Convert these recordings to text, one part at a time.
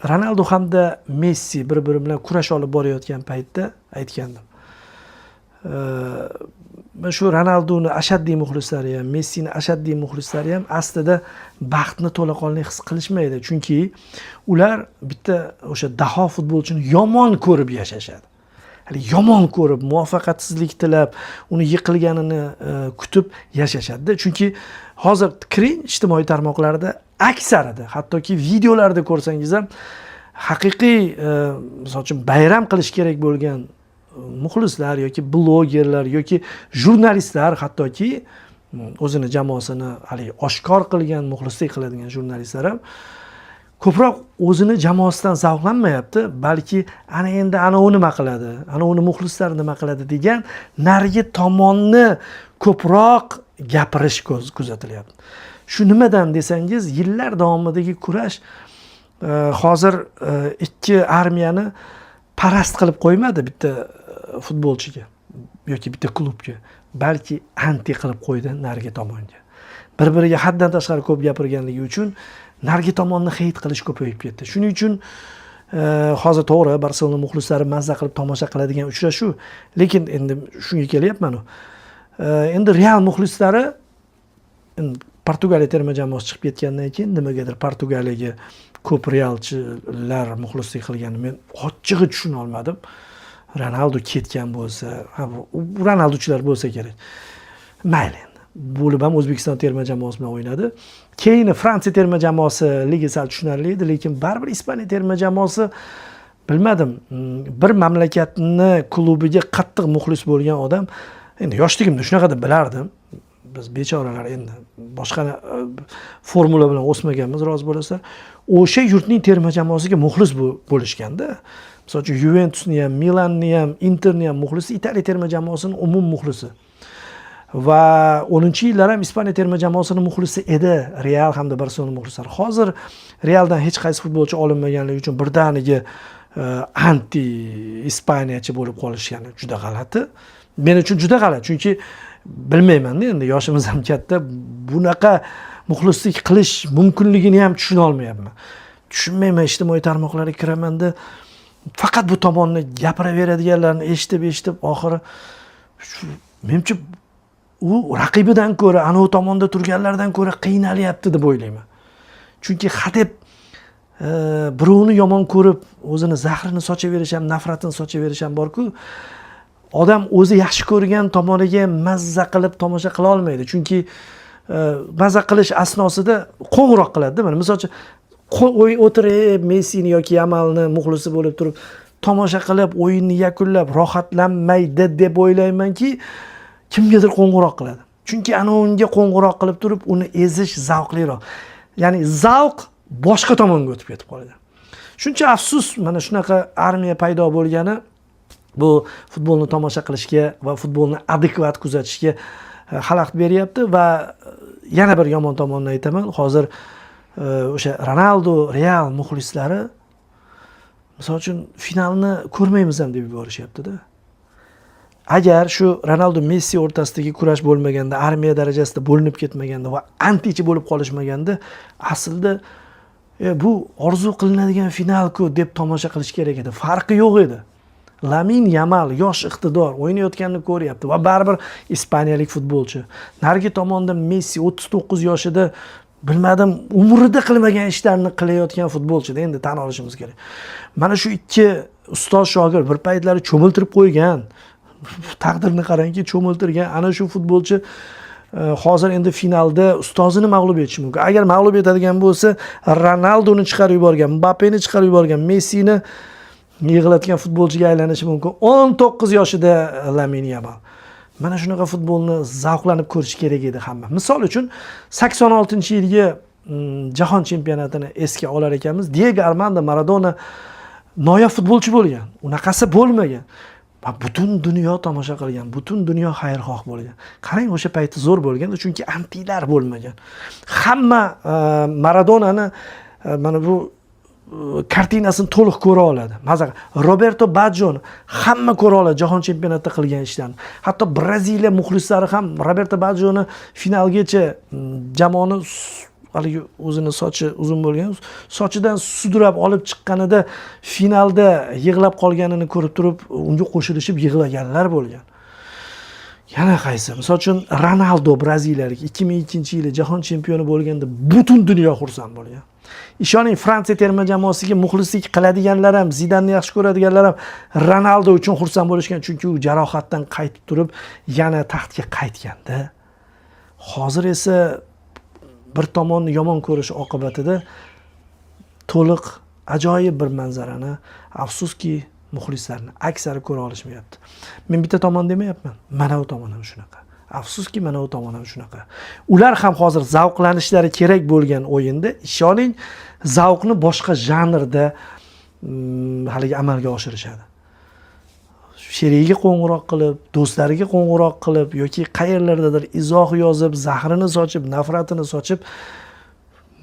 Ronaldu hamda Messi bir biri bilan kurash olib borayotgan paytda aytgandim. Shu Ronalduni ashaddiy muxlislari ham, Messini ashaddiy muxlislari ham aslida baxtni to'laqonli his qilishmaydi, chunki ular bitta o'sha daho futbolchini yomon ko'rib yashashadi. Hali yomon ko'rib, muvaffaqiyatsizlik tilab, uni yiqilganini kutib yashashadida. Chunki hozir kiring ijtimoiy tarmoqlarda, aksarida, hattoki videolarda ko'rsangiz ham, haqiqiy misol uchun bayram qilish kerak bo'lgan muxlislar yoki blogerlar yoki jurnalistlar, hattoki o'zini jamoasini haligi oshkor qilgan, muxlislik qiladigan jurnalistlar ham ko'proq o'zini jamoasidan zavqlanmayapti, balki ana endi ana u nima qiladi, ana uni muxlislari nima qiladi degan narigi tomonni ko'proq gapirish kuzatilyapti. Shu nimadan desangiz, yillar davomidagi kurash hozir ikki armiyani parast qilib qo'ymadi bitta futbolchiga yoki bitta klubga, balki anti qilib qo'ydi narigi tomonga. Bir biriga haddan tashqari ko'p gapirganligi uchun narigi tomonni хейт qilish ko'payib ketdi. Shuning uchun hozir to'g'ri, Barselona muxlislari mazza qilib tomosha qiladigan uchrashuv, lekin endi shunga kelyapmanu. Endi Real muxlislari, endi Portugaliya terma jamoasi chiqib ketgandan keyin nimagadir Portugaliyaga ko'p realchilar muxlislik qilganini men ochig'i tushuna olmadim. Ronaldu ketgan bo'lsa, ha, bu Ronalduchilar bo'lsa kerak. Mayli, endi bo'lib ham O'zbekiston terma jamoasi bilan o'ynadi. Keyin Fransiya terma jamoasi ligi sal tushunarli edi, lekin baribir Ispaniya terma jamoasi, bilmadim, bir mamlakatni klubiga qattiq muxlis bo'lgan odam, endi yoshligimda shunaqa deb bilardim. Biz bechoralar endi boshqa formula bilan o'smaganmiz, rozi bo'lasizlar. O'sha yurtning terma jamoasiga muxlis bo'lishganda, misol uchun, Yuventusni ham, Milanni ham, Interni ham muxlisi, Italiya terma jamoasini umum muxlisi. Va 10-yillar ham Ispaniya terma jamoasini muxlisi edi Real hamda Barselona muxlislari. Hozir Realdan hech qaysi futbolchi olinmaganligi uchun birdaniga anti ispaniyachi bo'lib qolishgani juda g'alati. Men uchun juda g'alati, chunki bilmaymanda, endi yoshimiz ham katta, bunaqa muxlislik qilish mumkinligini ham tushuna olmayapman. Tushunmayman, ijtimoiy tarmoqlarga kiramanda, faqat bu tomonni gapiraveradiganlarni eshitib eshitib, oxiri menimcha u raqibidan ko'ra, anavi tomonda turganlardan ko'ra qiynalyapti deb o'ylayman. Chunki hadeb birovni yomon ko'rib, o'zini zahrini sochaverish ham, nafratini sochaverish ham borku. Odam o'zi yaxshi ko'rgan tomoniga mazza qilib tomosha qila olmaydi, chunki mazza qilish asnosida qo'ng'iroq qiladida. Mana misol uchun, o'tirib Messini yoki Yamalni muxlisi bo'lib turib tomosha qilib, o'yinni yakunlab rohatlanmaydi deb o'ylaymanki, kimgadir qo'ng'iroq qiladi, chunki ana unga qo'ng'iroq qilib turib uni ezish zavqliroq, ya'ni zavq boshqa tomonga o'tib ketib qoladi. Shuncha afsus, mana shunaqa armiya paydo bo'lgani bu futbolni tomosha qilishga va futbolni adekvat kuzatishga xalaqit beryapti. Va yana bir yomon tomonini aytaman: hozir o'sha Ronaldu, Real muxlislari, misol uchun, finalni ko'rmaymiz ham deb yuborishyaptida. Agar shu Ronaldu, Messi o'rtasidagi kurash bo'lmaganda, armiya darajasida bo'linib ketmaganda va antichi bo'lib qolishmaganda, aslida bu orzu qilinadigan finalku deb tomosha qilish kerak edi. Farqi yo'q edi. Lamin Yamal yosh iqtidor o'ynayotganini ko'ryapti va baribir ispaniyalik futbolchi. Narigi tomonda Messi 39 yoshida, bilmadim, umrida qilmagan ishlarni qilayotgan futbolchida, endi tan olishimiz kerak. Mana shu ikki ustoz shogird bir paytlari cho'miltirib qo'ygan, taqdirni qarangki, cho'miltirgan ana shu futbolchi hozir endi finalda ustozini mag'lub etishi mumkin. Agar mag'lub etadigan bo'lsa, Ronaldoni chiqarib yuborgan, Mbappeni chiqarib yuborgan, Messini yig'latgan futbolchiga aylanishi mumkin 19 yoshida Lamin Yamal. Mana shunaqa futbolni zavqlanib ko'rish kerak edi hamma. Misol uchun, 86-yilgi jahon chempionatini esga olar ekanmiz, Diego Armando Maradona noyob futbolchi bo'lgan, unaqasi bo'lmagan va butun dunyo tomosha qilgan, butun dunyo xayrixoh bo'lgan. Qarang, o'sha payti zo'r bo'lgan, chunki antilar bo'lmagan. Hamma Maradonani mana bu kartinasini to'liq ko'ra oladi. Maza Roberto Bajjoni hamma ko'ra oladi, jahon chempionatida qilgan ishlarini. Hatto Braziliya muxlislari ham Roberto Bajjoni finalgacha jamoani haligi o'zini sochi uzun bo'lgan, sochidan sudrab olib chiqqanida finalda yig'lab qolganini ko'rib turib, unga qo'shilishib yig'laganlar bo'lgan. Yana qaysi? Misol uchun, Ronaldo braziliyalik 2002-yili jahon chempioni bo'lganda butun dunyo xursand bo'lgan. Ishoning, Fransiya terma jamoasiga muxlislik qiladiganlar ham, Zidanni yaxshi ko'radiganlar ham Ronaldo uchun xursand bo'lishgan, chunki u jarohatdan qaytib turib yana taxtga qaytganda. Hozir esa bir tomonni yomon ko'rish oqibatida to'liq ajoyib bir manzarani, afsuski, muxlislarni aksari ko'ra olishmayapti. Men bitta tomon demayapman, mana bu tomon ham shunaqa. Afsuski, mana bu tomon ham shunaqa. Ular ham hozir zavqlanishlari kerak bo'lgan o'yinda, ishoning, zavqni boshqa janrda haligi amalga oshirishadi. Sherigiga qo'ng'iroq qilib, do'stlariga qo'ng'iroq qilib yoki qayerlardadir izoh yozib, zahrini sochib, nafratini sochib,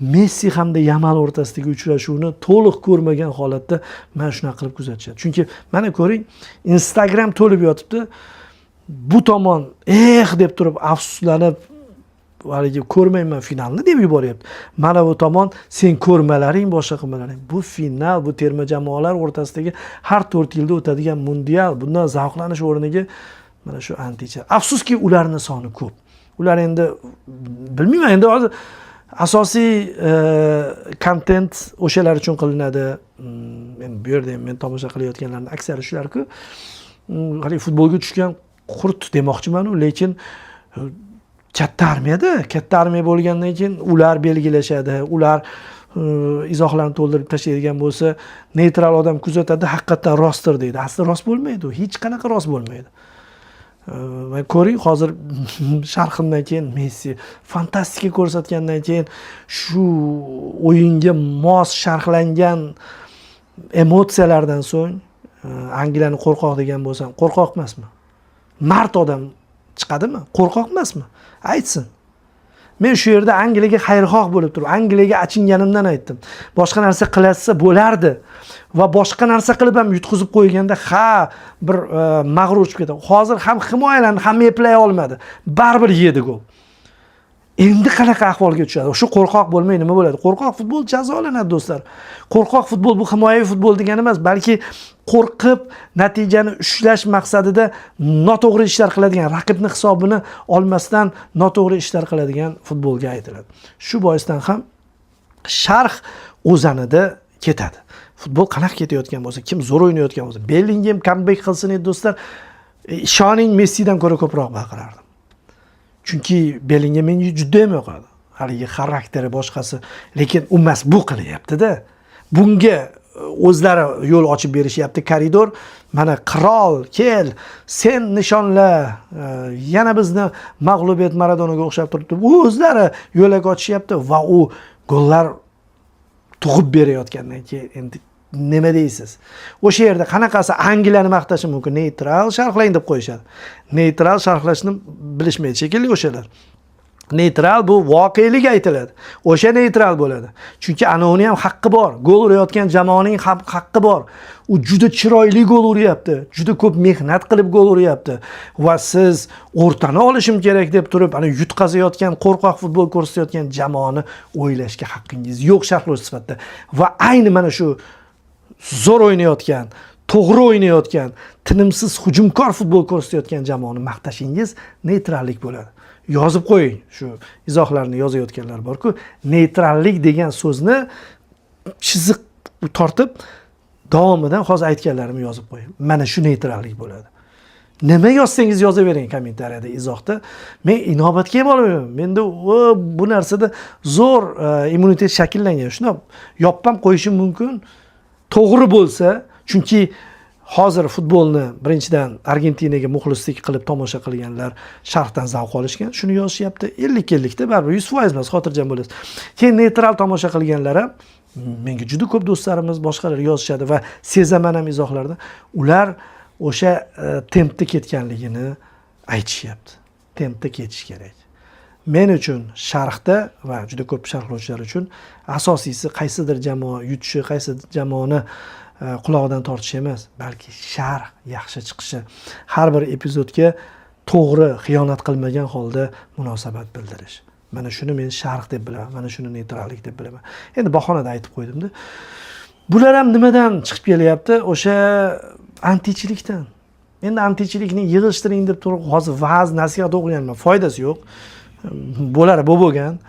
Messi hamda Yamal o'rtasidagi uchrashuvni to'liq ko'rmagan holatda mana shunaqa qilib kuzatishadi. Chunki mana ko'ring, Instagram to'lib yotibdi. Bu tomon eh deb turib afsuslanib, haligi ko'rmayman finalni deb yuboryapti. Mana bu tomon sen ko'rmalaring, boshqa qilmalaring. Bu final, bu terma jamoalar o'rtasidagi har 4 yilda o'tadigan mundial. Bundan zavqlanish o'rniga mana shu anticha. Afsuski, ularni soni ko'p. Ular endi bilmayman, endi hozir asosiy kontent o'shalar uchun qilinadi. Endi bu yerda ham men tomosha qilayotganlarning aksari shular-ku. Haligi futbolga tushgan qurt demoqchiman-u, lekin katta armiyada, katta armiya bo'lgandan keyin ular belgilashadi, ular izohlarni to'ldirib tashlaydigan bo'lsa, neytral odam kuzatadi, haqiqatdan rostdir deydi. Aslida rost bo'lmaydi u, hech qanaqa rost bo'lmaydi. Va ko'ring, hozir sharhimdan keyin Messi fantastika ko'rsatgandan keyin shu o'yinga mos sharhlangan emotsiyalardan so'ng Angliyani qo'rqoq degan bo'lsam, qo'rqoq emasmi? Mard odam chiqadimi? Qo'rqoq emasmi? Aytsin. Men shu yerda Angliyaga xayrixoh bo'lib turib, Angliyaga achinganimdan aytdim. Boshqa narsa qilsa bo'lardi va boshqa narsa qilib ham yutqizib qo'yganda, ha, bir mag'rur chiqib ketadi. Hozir ham himoyalanib, ham eplay olmadi. Baribir yedi gol. Endi qanaqa ahvolga tushadi? Shu qo'rqoq bo'lmay nima bo'ladi? Qo'rqoq futbol jazolanadi, do'stlar. Qo'rqoq futbol bu himoyaviy futbol degani emas, balki qo'rqib natijani ushlash maqsadida noto'g'ri ishlar qiladigan, raqibni hisobini olmasdan noto'g'ri ishlar qiladigan futbolga aytiladi. Shu boisdan ham sharh o'zanida ketadi. Futbol qanaqa ketayotgan bo'lsa, kim zo'r o'ynayotgan bo'lsa, Bellingem comeback qilsin edi, do'stlar. Ishoning, Messidan ko'ra ko'proq baqirardim. Chunki Bellingem menga juda ham yoqadi. Haligi xarakteri, boshqasi, lekin u emas, bu qilyapti-da. Bunga o'zlari yo'l ochib berishyapti, koridor. Mana qirol, kel, sen nishonla, yana bizni mag'lub et, Maradonaga o'xshab turibdi. O'zlari yo'lak ochishyapti va u gollar tug'ib berayotgandan keyin endi nima deysiz? O'sha yerda qanaqasi Angliyani maqtashi mumkin? Neytral sharhlang deb qo'yishadi. Neytral sharhlashni bilishmaydi shekilli o'shalar. Neytral bu voqelik aytiladi. O'sha neytral bo'ladi. Chunki anavini ham haqqi bor. Gol urayotgan jamoaning ham haqqi bor. U juda chiroyli gol uryapti. Juda ko'p mehnat qilib gol uryapti. Va siz o'rtani olishim kerak deb turib, ana yutqazayotgan, qo'rqoq futbol ko'rsatayotgan jamoani o'ylashga haqqingiz yo'q sharhlovchi sifatida. Va ayni mana shu zo'r o'ynayotgan, to'g'ri o'ynayotgan, tinimsiz hujumkor futbol ko'rsatayotgan jamoani maqtashingiz neytrallik bo'ladi. Yozib qo'ying, shu izohlarni yozayotganlar borku, neytrallik degan so'zni chiziq tortib, davomidan hozir aytganlarimni yozib qo'ying. Mana shu neytrallik bo'ladi. Nima yozsangiz yozavering kommentariyada, izohda. Men inobatga ham olmayman. Menda bu narsada zo'r immunitet shakllangan. Shuni yoppam qo'yishim mumkin. To'g'ri bo'lsa, chunki hozir futbolni birinchidan Argentinaga muxlislik qilib tomosha qilganlar sharhdan zavq olishgan, shuni yozishyapti. 50-50 da baribir 100% emas, xotirjam bo'lasiz. Keyin neytral tomosha qilganlar ham menga juda ko'p do'stlarimiz, boshqalar yozishadi va sezaman ham izohlarda. Ular o'sha tempda ketganligini aytishyapti. Tempda ketish kerak. Men uchun sharhda va juda ko'p sharhlovchilar uchun asosiysi qaysidir jamoa yutishi, qaysi jamoani qulog'idan tortish emas, balki sharh yaxshi chiqishi, har bir epizodga to'g'ri, xiyonat qilmagan holda munosabat bildirish. Mana shuni men sharh deb bilaman, mana shuni neytrallik deb bilaman. Endi bahonada aytib qo'ydimda. Bular ham nimadan chiqib kelyapti? O'sha antichilikdan. Endi antichilikni yig'ishtiring deb turib hozir va'z nasihat o'qiganman, foydasi yo'q. Bo'lar bo'lgan.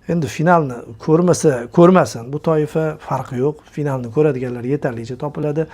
Endi finalni ko'rmasa ko'rmasin bu toifa, farqi yo'q. Finalni ko'radiganlar yetarlicha topiladi.